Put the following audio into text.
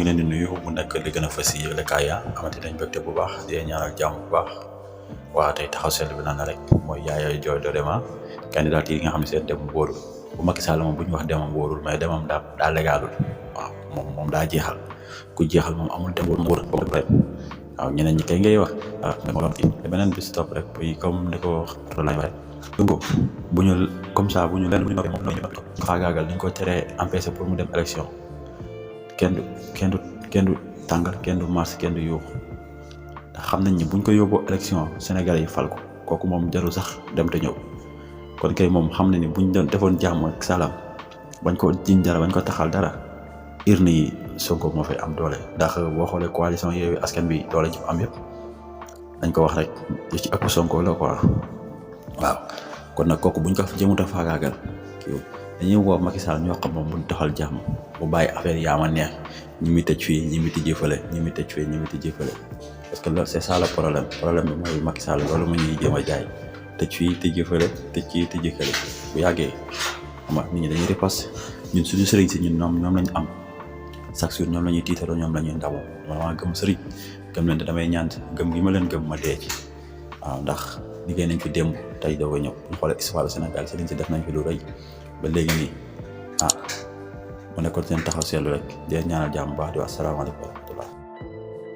ngi leen di nuyu mu nekk li gën a fës yi yëglekaay ya amati nañ mbégte bu baax di ñaanal jàmm bu baax waa tey taxaw seetlu bi naan rek mooy Yaya Joy Dodema candidature yi nga xam ne seen dem wóorul bu Macky Sall moom bu ñu wax demam wóorul mais demam daa légalul waaw moom daa jeexal ku jeexal moom amul dem wóorul waaw ñeneen ñi kay ngay wax beneen bi si topp rek puis comme ni ko lañ waxee donc bu ñu comme ça bu ñu leen bu ñu moom faagaagal dañ ko teree empêché pour mu dem élection kenn du tàngal kenn du mars kenn du yuuxu ndax xam nañ ni buñ ko yóbboo élection Sénégal yi fal ko kooku moom jarul sax dem te ñëw kon kay moom xam na ni buñ doon defoon jàmm ak salaam bañ ko jiñ dara bañ ko taxal dara urne yi Sonko moo fay am doole ndax boo xoolee coalition Yewwi Askan Wi doole ji am yëpp dañ ko wax rek li ci ëpp Sonko la quoi waaw kon nag kooku buñ ko jëmut a faagaagal dañuy woo Macky Sall ñoo xam moom bu ñu doxal jàmm bu bàyyi affaire yaa ma neex ñi mi tëj fii ñi mi tijji fële ñi mi tëj fii ñi mi tijji fële parce que loolu c'est ça le problème bi mooy Macky Sall loolu mu ñuy jéem a jaay tëj fii tijji fële tëj fii tijji fële bu yàggee xam nga nit ñi dañuy riposte ñun suñu sëriñ si ñun ñoom lañu am chaque jour ñoom la ñuy tiitaroo ñoom la ñuy ndamoo vraiment gëm sëriñ gëm leen te damay ñaan gëm gi ma leen gëm ma dee ci waaw ndax liggéey nañ fi démb tey doo ko ñëw ñu xoolee histoire Sénégal sëriñ si def nañ fi lu rëy ba léegi nii mu nekkoon seen taxaw seetlu rek di ñaanal jàmm bu baax di wax salaamaaleykum